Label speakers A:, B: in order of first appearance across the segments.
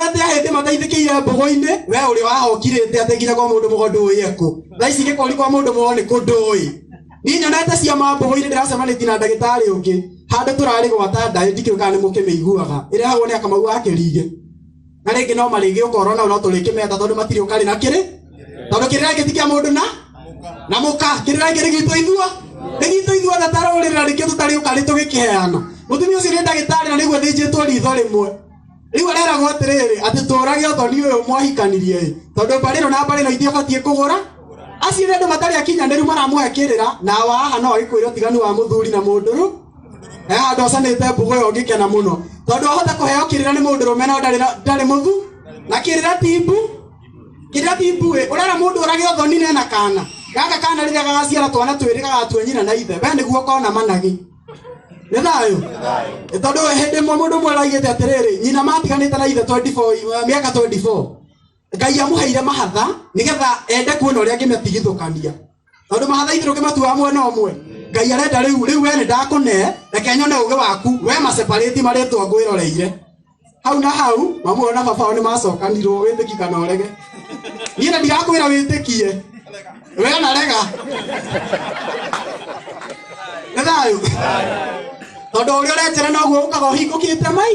A: Atĩ ahĩndĩ mateithĩkĩire mbũgũ-inĩ, we ũrĩ waha ũkirĩte atĩ nginya kwa mũndũ mũgo ndũĩ ekũ. Thaa ici gĩkori kwa mũndũ mũgo nĩ kũ ndũĩ. Niĩ nyonete ciama mbũgũ-inĩ ndĩracemanĩtie na ndagĩtarĩ ũngĩ handũ tũrarĩ gwata ndaĩ ndikĩũĩ kana nĩ mũkĩmĩiguaga ĩrehagwo nĩ akamau wa kĩrigĩ na rĩngĩ no marĩgĩũka oro nao no tũrĩkĩmeta tondũ matirĩ ũkarĩ na kĩrĩ tondũ kĩrĩra gĩkĩ ti kĩa mũndũ na na mũka kĩrĩra gĩkĩ nĩ gitũ ithuo nĩ gitũ ithuothe ta rũrĩrĩ na nĩkĩo tũtarĩ ũkarĩ tũgĩkĩheana. Mũtumia ũcio nĩ ndagĩtarĩ na nĩguo thĩnjĩtwo ritho rĩmwe. Rĩu areragwo atĩrĩrĩ atĩ tũrage ũthoni ũyũ mwahikanirie ĩ tondũ mbarĩ ĩno na mbarĩ ĩno itiabatiĩ kũgũra. Acio nĩ andũ matarĩ akinyanĩru maramũhe kĩrĩra na waha no agĩkwĩre ũtiganu wa mũthuri na mũndũrũ. He handũ acanĩte mbũgũ ĩyo ngĩkena mũno tondũ ahota kũheo kĩrĩra nĩ mũndũrũme no ndarĩ ndarĩ mũthu na kĩrĩra ti mbu kĩrĩra ti mbuĩ. Ũrera mũndũ ũrage ũthoni nena kana gaka kana rĩrĩa gagaciara twana twĩrĩ gagatua nyina na ithe we nĩguo kona managi. Nĩ thayũ tondũ hĩndĩ ĩmwe mũndũ ũmwe araigĩte atĩrĩrĩ nyina matiganĩte na ithe 24 mĩaka 24 Ngai amũheire mahatha nĩgetha ende kuona ũrĩa angĩmatigithũkania tondũ mahatha ithuĩ ndũngĩmatuaga mwena ũmwe. Ngai arenda rĩu rĩu we nĩ ndakũne reke nyone ũgĩ waku we maseparate marĩtwa ngwĩroreire hau na hau mamu na baba wao nĩ macokanirwo wĩtĩki kana ũrege. Niĩ na ndirakwĩra wĩtĩkie we na rega. Nĩ thayũ tondũ ũrĩa ũrenjera noguo ũkaga ũhingũkĩte mai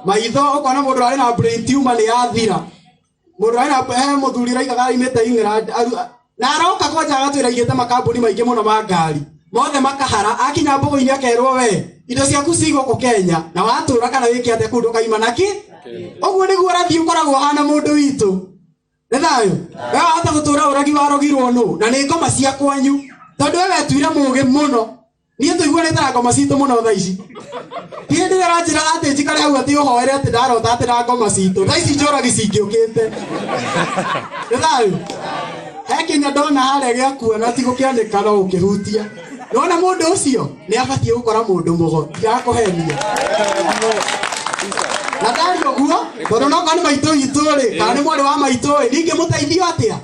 A: maitho ũkona mũndũ arĩ na brain tumor nĩ yathira. Mũndũ arĩ na he mũthuri ũraigaga aimĩte England na aroka kwanja agatwĩra aigĩte makambuni maingĩ mũno ma ngari mothe makahara akinya mbũgũ-inĩ akerwo we indo ciaku ci gũkũ Kenya na watũra kana wĩke atĩa kũu ndũkaima nakĩ. Ũguo nĩguo ũrathiĩ ũkoragwo ũhana mũndũ witũ. Nĩ thayũ we wahota gũtũra ũragi warogirwo nũ na nĩ ngoma cia kwanyu tondũ we wetuire mũgĩ mũno. Niĩ tũiguanĩte na ngoma citũ mũno thaa ici. Ti hĩndĩ ĩrĩa ũranjĩra atĩ njikare hau atĩ ũhoere atĩ ndarota atĩ na ngoma citũ thaa ici njũragi cingĩũkĩte. Nĩ thayũ he kinya ndona harĩa gĩakua na ti gũkĩanĩka no gũkĩhutia. Nona mũndũ ũcio nĩ abatiĩ gũkora mũndũ mũgo ndirakũhenia. Na ndari ũguo tondũ no korwo nĩ maitũ witũ rĩ kana nĩ mwarĩ wa maitũ rĩ ningĩ mũteithio atĩa.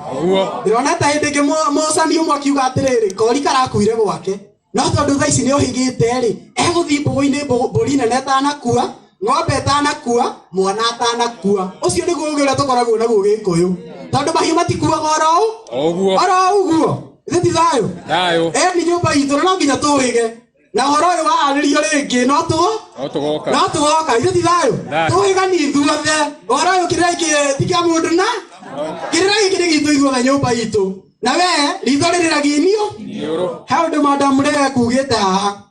A: Ndĩrona ta hĩndĩ ĩngĩ mũcani ũmwe akiuga atĩrĩrĩ kori karakuire gwake no tondũ thaa ici nĩ ũhĩgĩte rĩ egũthiĩ mbũgũ-inĩ mbũri nene ĩtanakua ng'ombe ĩtanakua mwana atanakua. Ũcio nĩguo ũgĩ ũrĩa tũkoragwo naguo gĩkũyũ tondũ mahiũ matikuaga oro
B: ũguo
A: oro ũguo. Ithe ti thayũ
B: thayũ
A: eni nyũmba itũ na no nginya tũhĩge na ũhoro ũyũ waharĩrio rĩngĩ no tũ
B: no tũgoka
A: no tũgoka. Ithe ti thayũ tũhĩgani ithuothe ũhoro ũyũ kĩrĩra gĩkĩ ti kĩa mũndũ na kĩrĩra gĩkĩ nĩ gitũ ithuothe nyũmba itũ na we ritho rĩrĩragia inio. He ũndũ madam rĩrĩa ekugĩte haha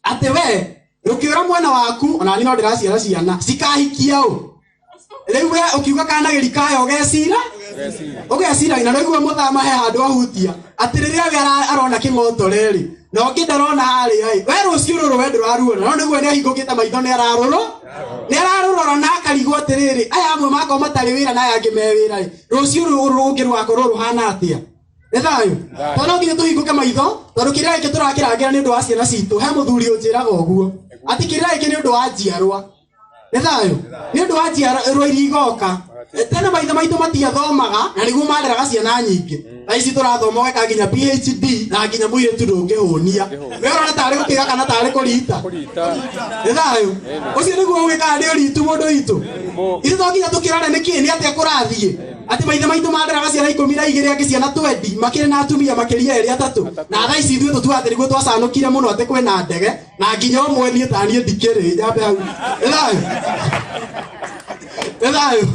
A: atĩ we rũkĩũra mwena waku ona niĩ no ndĩraciara ciana cikahikia ũ rĩu we ũkiuga kana gĩrikayo ũgecira ũgecira na nĩguo mũthama he handũ ahutia atĩ rĩrĩa we arona kĩng'otore rĩ na ũngĩ ndarona harĩa ĩ we rũciũ rũrũ we ndũraruona no nĩguo nĩ ahingũkĩte maitho nĩ ararũrwo nĩ ararũrora na akarigwo atĩrĩrĩ aya amwe makorwo matarĩ wĩra na aya angĩ me wĩra rĩ rũciũ rũrũ rũngĩ rũgakorwo rũhana atĩa. Nĩ thayũ tondũ no nginya tũhingũke maitho tondũ kĩrĩa gĩkĩ tũrakĩrangĩra nĩ ũndũ wa ciana citũ. He mũthuri ũnjĩraga ũguo atĩ kĩrĩa gĩkĩ nĩ ũndũ wa njiarwa. Nĩ thayũ nĩ ũndũ wa njiarwa iria igoka. Tene maithe maitũ matiathomaga na nĩguo mareraga ciana nyingĩ. Thaa ici tũrathoma ũgeka nginya PhD na nginya mũirĩtu ndũngĩhũnia. We ũrona tarĩ gũkĩga kana tarĩ kũrita. Nĩ thayũ ũcio nĩguo ũgĩkaga nĩ ũritu mũndũ witũ. Ithuĩ to nginya tũkĩrore nĩkĩ nĩ atĩa kũrathiĩ atĩ maithe maitũ manderaga ciana 12 angĩ ciana 20 makĩrĩ na atumia makĩria erĩ atatũ na thaa ici ithuĩ tũtua atĩ nĩguo twacanũkire mũno atĩ kwĩna ndege na nginya ũmwe niĩ ta niĩ ndikĩrĩ nyambe hau. Nĩ thayũ nĩ thayũ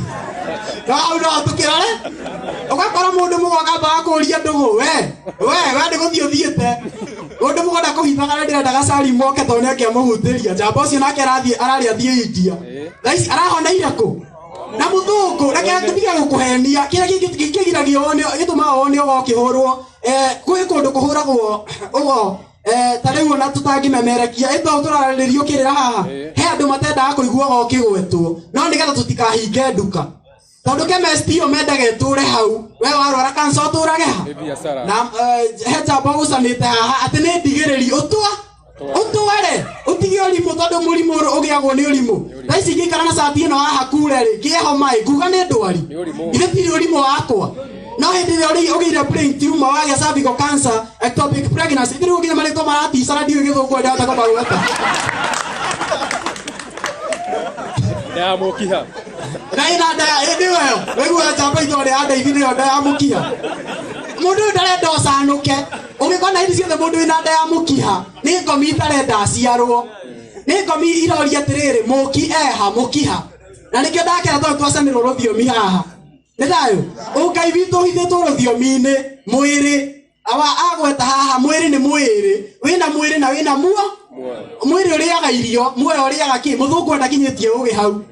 A: no hau no tũkĩrore ũgakora mũndũ mũgo akamba kũria ndũgũ we we we nĩ gũthiĩ ũthiĩte mũndũ mũgo ndakũhithaga na ndĩrenda gacari moke tondũ nĩ angĩamũhutĩria njamba ũcio nake arathiĩ ararĩa athiĩ India thaa ici arahoneire kũ na mũthũngũ reke tũtige gũkũhenia kĩrĩa kĩgiragia wone gĩtũmaga wone ũgo ũkĩhũrwo kwĩ kũndũ kũhũragwo ũgo ta rĩu ona tũtangĩmemerekia ĩto tũrarĩrĩrio kĩrĩra haha he andũ matendaga kũigua ũgo ũkĩgwetwo no nĩgetha tũtikahinge nduka tondũ chemist ĩyo mendaga ĩtũre hau we warwara cancer ũtũrage ha na he njamba ũgucanĩte haha atĩ nĩ ndigĩrĩri ũtwa ũtware ũtige ũrimũ tondũ mũrimũ ũgĩagwo nĩ ũrimũ. Thaa ici ingĩikara na cati ĩno haha kure rĩ ngĩe homa ĩ nguga nĩ ndwari ithe tirĩ ũrimũ wakwa. No hĩndĩ ĩrĩa ũgĩire brain tumor wagĩa cervical cancer ectopic pregnancy ithe rĩu nginya marĩtwa maraticana ndiũĩ gĩthũngũ ndahota kũmagweta.
B: Ya mũkiha.
A: Na ĩna nda ya ĩndĩ ĩyo wĩguaga njamba itũ rĩa nda ithi nĩyo nda ya mũkiha. Mũndũ ũyũ ndarenda ũcanũke. Ũngĩkona hĩndĩ ciothe mũndũ wĩna nda ya mũkiha nĩ ngomi itarenda aciarwo, nĩ ngomi iroria atĩrĩrĩ, mũki eha mũkiha. Na nĩkĩo ndakena tondũ twacanĩrwo rũthiomi haha. Nĩ thayũ. Ũngai witũ ũhithĩtwo rũthiomi-inĩ. Mwĩrĩ awa agweta haha, mwĩrĩ nĩ mwĩrĩ, wĩna mwĩrĩ na wĩna muo. Mwĩrĩ ũrĩaga irio, muoyo ũrĩaga kĩ? Mũthũngũ ndakinyĩtie ũgĩ hau.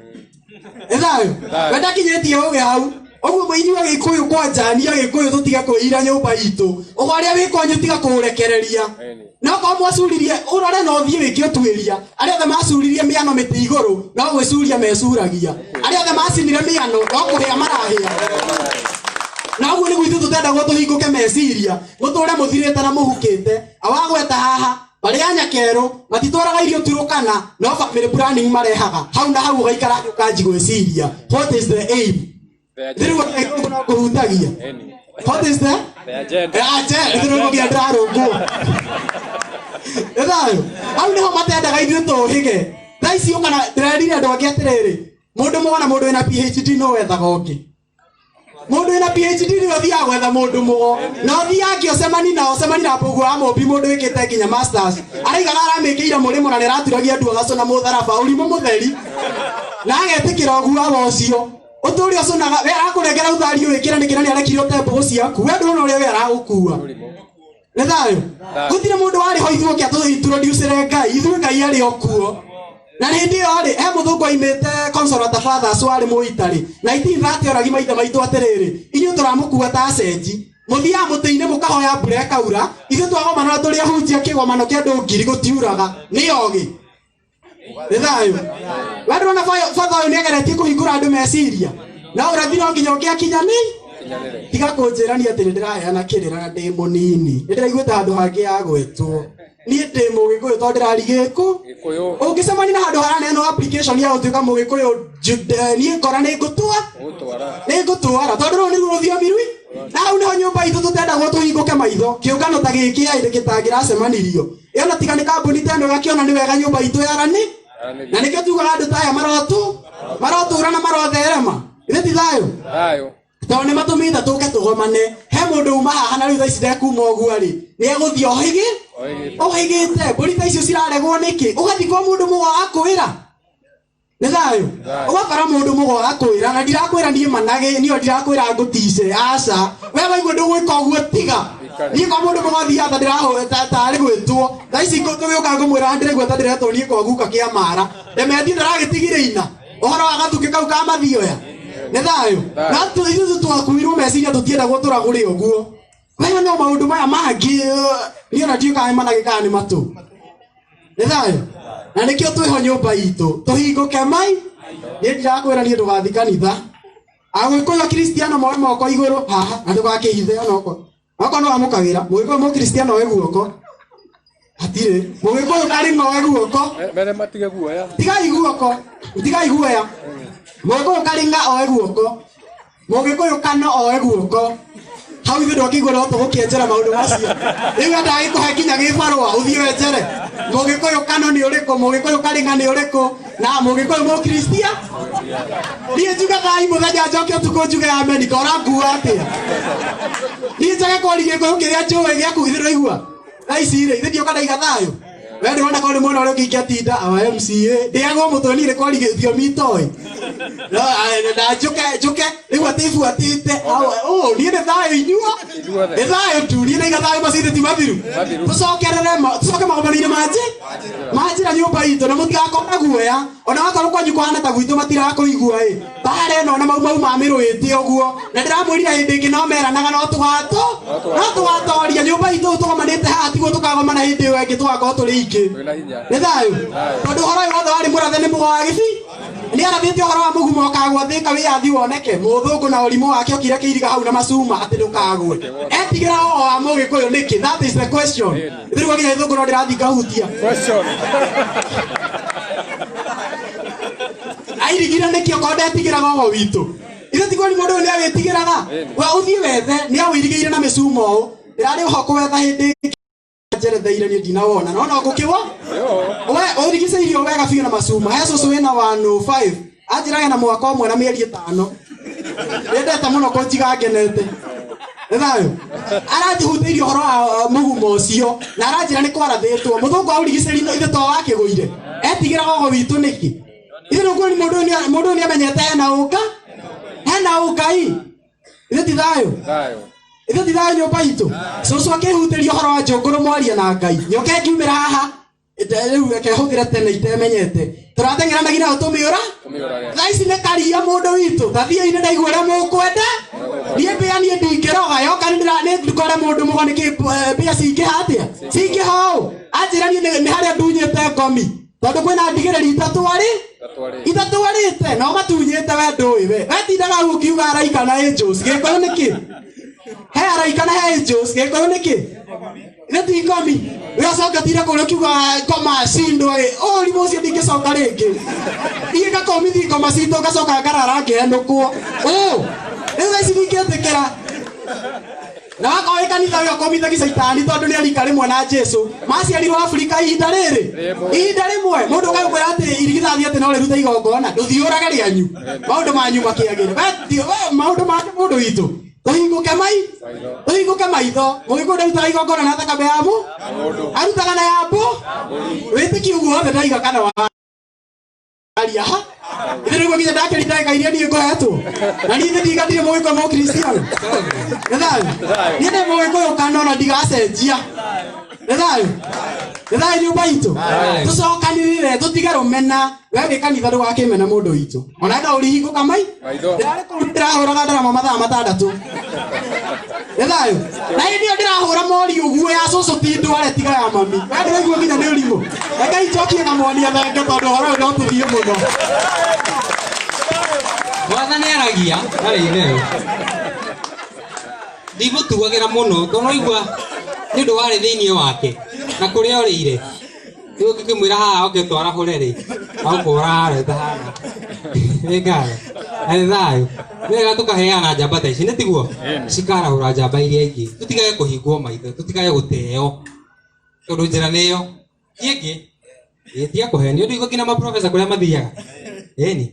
A: Nĩ thayũ. We ndakinyĩtie ũgĩ hau. Ũguo mũini wa Gĩkũyũ kwanja niĩ Agĩkũyũ tũtige kwĩira nyũmba itũ. Ũgo ũrĩa wĩ kwanyu tiga kũũrekereria. No korwo mwacuririe ũrore na ũthiĩ wĩke ũtuĩria. Arĩa othe macuririe mĩano mĩtĩ igũrũ no gwĩcuria mecuragia. Arĩa othe macinire mĩano no kũhĩa marahĩa. Na ũguo nĩguo ithuĩ tũtendagwo tũhingũke meciria, mũtũre mũthirĩte na mũhukĩte. Awagweta haha barĩ ya Nyakerũ matitwaraga irio Turukana, no family planning marehaga hau na hau, ũgaikara thĩ ũkanji gwĩciria, what is the aim? Rĩu agĩkũyũ no kũhutagia. What is the
B: The agenda.
A: Aje ndĩrũgũgia ndĩrarũngwo. Nĩ thayũ. Hau nĩho matendaga ithuĩ tũhĩge. Thaa ici ũkana ndĩrerire andũ angĩ atĩrĩrĩ, mũndũ mũgo na mũndũ wĩna PhD no wethaga ũngĩ. Mũndũ wĩna PhD nĩwe ũthiaga gwetha mũndũ mũgo, na ũthiaga ũcemani na ũcemani na mbũguo wa mũmbi, mũndũ wĩkĩte nginya masters, araigaga aramĩkĩire mũrĩmo na nĩaraturagia ndu agacũna na mũtharaba, ũrimũ mũtheri, na agetĩkĩra ũguo. Awa ũcio ũtũre ũcũnaga, we arakũnengera uthari wĩkĩre nĩkĩ na nĩarekire ũte mbũgũ ciaku? We ndũrona ũrĩa we aragũkua? Nĩ thayũ. Gũtirĩ mũndũ warĩ ho ithuĩ oke atũintroducere Ngai. Ithuĩ Ngai arĩ o kuo. Na hĩndĩ ĩyo rĩ, he mũthũngũ aimĩte Consolata Fathers warĩ mũitarĩ 1930, oragi maithe maitũ atĩrĩrĩ, inyuĩ tũramũkua ta acenji, mũthiaga mũtĩ-inĩ mũkahoya mbura ĩkaura, ithuĩ twagomana tũrĩ ahunjia kĩgomano kĩa andũ 1000 gũtiuraga. Nĩ ogĩ. Nĩ thayũ. We ndũrona batha ũyũ nĩageretie kũhingũra andũ meciria, no ũrathi no nginya ũngĩakinya nĩ tiga kũnjĩrania atĩ nĩ ndĩraheana kĩrĩra na ndĩ mũnini. Nĩ ndĩraiguĩte handũ hangĩ yagwetwo. Niĩ ndĩ mũgĩkũyũ tondũ ndĩrari gĩkũ.
B: Gĩkũyũ.
A: Ũngĩcemania na handũ haraneanwo application ya gũtuĩka mũgĩkũyũ, niĩ ngora nĩ ngũtua.
B: Gũtwara.
A: Nĩ ngũtwara tondũ rũrũ nĩruo rũthiomi rwi. Na hau nĩho nyũmba itũ tũtendagwo tũhingũke maitho. Kĩũngano ta gĩkĩ aĩrĩ gĩtangĩracemanirio ĩyo na tiga nĩ kambuni ta ĩno ĩgakĩona nĩ wega nyũmba itũ yarani, na nĩkĩo tugaga andũ ta aya marotu marotũra na marotherema. Ithe ti thayũ?
B: Thayũ.
A: Tondũ nĩ matũmĩte tũke tũgomane. He mũndũ uma haha na rĩu thaa ici ndekuma ũguo rĩ, nĩ egũthiĩ ohĩgĩ
B: Ohĩgĩte.
A: Ohĩgĩte mbũri ta icio ciraregwo nĩkĩ? Ũgathiĩ kwa mũndũ mũgo akwĩra nĩ thayũ.
B: Thayũ.
A: Ũgakora mũndũ mũgo akwĩra, na ndirakwĩra niĩ managĩ, niĩ ndirakwĩra ngũtice, aca. We waigua ndũgwĩka ũguo, tiga.
B: Ikare.
A: Niĩ kwa mũndũ mũgo thiaga ta ndĩrahoya tarĩ gwĩtwo. Thaa ici tũgĩũka ngũmwĩra ndĩraigua ta ndĩretwo niĩ kwa guka kĩa mara ndemethi ndaragĩtigire ina ũhoro wa gathukĩ kau ka mathioya. Nĩ thayũ.
B: Thayũ.
A: Na ithuĩ twakuirwo meciria, tũtiendagwo tũragũre ũguo. Wewe no maũndũ maya mangĩ, niĩ ona ndiũĩ kana nĩ managĩ kana nĩ matũ. Nĩ thayũ. Na nĩkĩo twĩho nyũmba itũ tũhingũke mai. Niĩ ndirakwĩra niĩ ndũgathiĩ kanitha. Agĩkũyũ Kristiano moe moko igũrũ haha na ndũgakĩhithe onoko okorwo no amũkagĩra. Mũgĩkũyũ mũkristiano oe guoko. Hatirĩ mũgĩkũyũ karĩ oe guoko.
B: Mere matige guoya.
A: Tigai guoko, tigai guoya. Mũgĩkũyũ karĩng'a oe guoko. Mũgĩkũyũ kano oe guoko. Hau ithuĩ ndwakĩigua no tũgũkĩenjera maũndũ macio. Rĩu endaga gĩkũhe nginya gĩbarũa ũthiĩ wenjere. Mũgĩkũyũ kano nĩ ũrĩkũ? Mũgĩkũyũ karĩng'a nĩ ũrĩkũ? Na mũgĩkũyũ mũkristia? Niĩ njuge thai mũthenya, njoke ũtukũ njuge ameni, kora ngua atĩa? Niĩ njage kwari gĩkũyũ kĩrĩa njũĩ gĩaku githĩ ndũraigua thaa ici rĩ? Ithe ndioka ndaiga thayũ. We ndĩrona korwo nĩ mwena ũrĩa ũngĩ ingĩatinda awa MCA ndĩagwo mũtwe niĩ nĩ kwari gĩthiomi itoĩ. No, na njũke njũke rĩu atĩ ibuatĩte ũ. Niĩ nĩ thayũ inyuo.
B: Ithuothe.
A: Nĩ thayũ tu. Niĩ ndaiga thayũ macindĩ ti mathiru.
B: Mathiru.
A: Tũcokerere tũcoke magomano-inĩ manjĩ manjĩra nyũmba itũ, na mũtigakorwo na guoya. Ona wakorwo kwanyu kũhana ta gwitũ matirakũigua ĩ mbara ĩno na mau mau ma mĩrũĩte ũguo. Na ndĩramwĩrire hĩndĩ ĩngĩ no meranaga, no tũgato no tũgatoria nyũmba itũ. Tũgomanĩte haha tiguo tũkagomana hĩndĩ ĩyo ĩngĩ, tũgakorwo tũrĩ ingĩ.
B: Twĩna hinya.
A: Nĩ thayũ. Tondũ ũhoro ũyũ wothe warĩ mũrathe nĩ mũgo wa gĩbi, nĩ arathĩte ũhoro wa mũgumo ũkagwa thĩka wĩyathi woneke. Mũthũngũ na ũrimũ wake okire akĩiriga hau na macuma atĩ ndũkagwe. Etigĩra o wa mũgĩkũyũ nĩkĩ? That is the question. Rĩu nginya gĩthũngũ no ndĩrathiĩ ngahutia.
B: Question.
A: Airigire nĩkĩ okorwo ndetigĩraga ũgo witũ? Ithe tiguo ni mũndũ ũyũ nĩ awĩtigĩraga. We ũthiĩ wethe nĩ awĩirigĩire na mĩcuma ũũ. Ndĩrarĩ ũho kũwetha hĩndĩ ĩngĩ njeretheire niĩ ndinawona no no ngũkĩwo.
B: Yo.
A: We ũrigicĩirio wega biũ na macuma. He cũcũ wĩna 105. Anjĩraga na mwaka ũmwe na mĩeri ĩtano. Nĩendete mũno kũnjiga ngenete. Nĩ thayũ. Aranjihutĩirie ũhoro wa mũgumo ũcio na aranjĩra nĩ kwarathĩtwo. Mũthũngũ aũrigicĩria ithe to wakĩgũire. Etigĩraga ũgo witũ nĩkĩ? Ithe nĩũkuona nĩ mũndũ ũyũ mũndũ ũyũ nĩamenyete hena ũnga? Hena ũngai. Ithe ti thayũ.
B: Thayũ.
A: Ithe ti thayũ nyũmba itũ. Cũcũ akĩhutĩria ũhoro wa njũngũrũ mwaria na Ngai. Nyoka ĩngiumĩra haha. Rĩu reke hũthĩre tene itemenyete. Tũrateng'eranagia nayo tũmĩũra.
B: Tũmĩũrage.
A: Thaa ici nĩ karia mũndũ witũ. Tathiĩ-inĩ ndaigua ũrĩa mũkwenda. Niĩ mbĩa niĩ ndingĩroga yoka nĩ ngore mũndũ mũgo nĩkĩ mbĩa cingĩha atĩa? Cingĩha ũũ. Anjĩra niĩ nĩ harĩa ndunyĩte ngomi. Tondũ kwĩna ndigĩrĩri itatũ arĩ
B: Tatwarĩ.
A: itatũ arĩte no matunyĩte we ndũĩ we. Wetindaga hau ũkiuga araika na angels. Gĩkũyũ nĩkĩ? He araika na he angels. Gĩkũyũ nĩkĩ? Nĩ ti ngomi. We ũcoke ũtinde kũrĩa ũkiuga ngoma cindwo ĩ. Ũrimũ ũcio ndingĩcoka rĩngĩ. Niĩ ngakomithi ngoma citũ ngacoka ngarara ngĩhenũkwo. Ũ. Rĩu thaa ici ndingĩtĩkĩra. Na wakorwo wĩ kanitha ũyũ ũkomithagia caitani tondũ nĩ arika rĩmwe na Jesu. Maciarirwo Afrika ihinda rĩrĩ. Ihinda rĩmwe mũndũ ũgagĩkwĩra atĩ irigithathi atĩ no rĩrute igongona ndũthiũrage rĩanyu. Maũndũ manyu makĩagĩre. We maũndũ make mũndũ witũ. Tũhingũke mai. Tũhingũke maitho. Mũgĩkũyũ ndarutaga igongona na thakame ya mũ. Arutaga na ya mbũ. Wĩtĩkio guothe ndaiga kana wa aria ha. Ithe nĩguo nginya ndakĩri ndagĩka iria niĩ ngohetwo. Na niĩ ithe ndigatire mũgĩkũyũ mũkristiano. Nĩ thayũ. Niĩ ndĩ mũgĩkũyũ kana ona ndigacenjia. Nĩ thayũ. Nĩ thayũ nyũmba itũ. Tũcokanĩrĩre tũtige rũmena. We wĩ kanitha ndũgakĩmena mũndũ witũ. Ona enda ũrihingũka mai.
B: Maitho.
A: Ndĩrarĩ kũu ndĩrahũraga ndarama mathaa matandatũ. Nĩ thayũ. Na hĩndĩ ĩyo ndĩrahũra mori ũguo ya cũcũ ti ndware tiga ya mami. We ndĩraigua nginya nĩ ũrimũ. Reke njokie kamwonia thenge tondũ ũhoro ũyũ no tũthiĩ mũno.
C: Mwathani aragia arĩ itherũ. Ndimũtuagĩra mũno tondũ noigua nĩ ũndũ warĩ thĩinĩ wake na kũrĩa orĩire. Rĩu ũngĩkĩmwĩra haha oke twarahũre rĩ, agũkũra harĩa ũtahana. Nĩ ngatho. Na nĩ thayũ. Nĩ wega tũkaheana njamba ta ici, nĩ tiguo? Cikarahũra njamba iria ingĩ. Tũtigage kũhingwo maitho, tũtigage gũteo. Tondũ njĩra nĩyo. Ĩngĩ, ĩ tiga kũhenio, ndũigua nginya maprofesa kũrĩa mathiaga. Ĩni.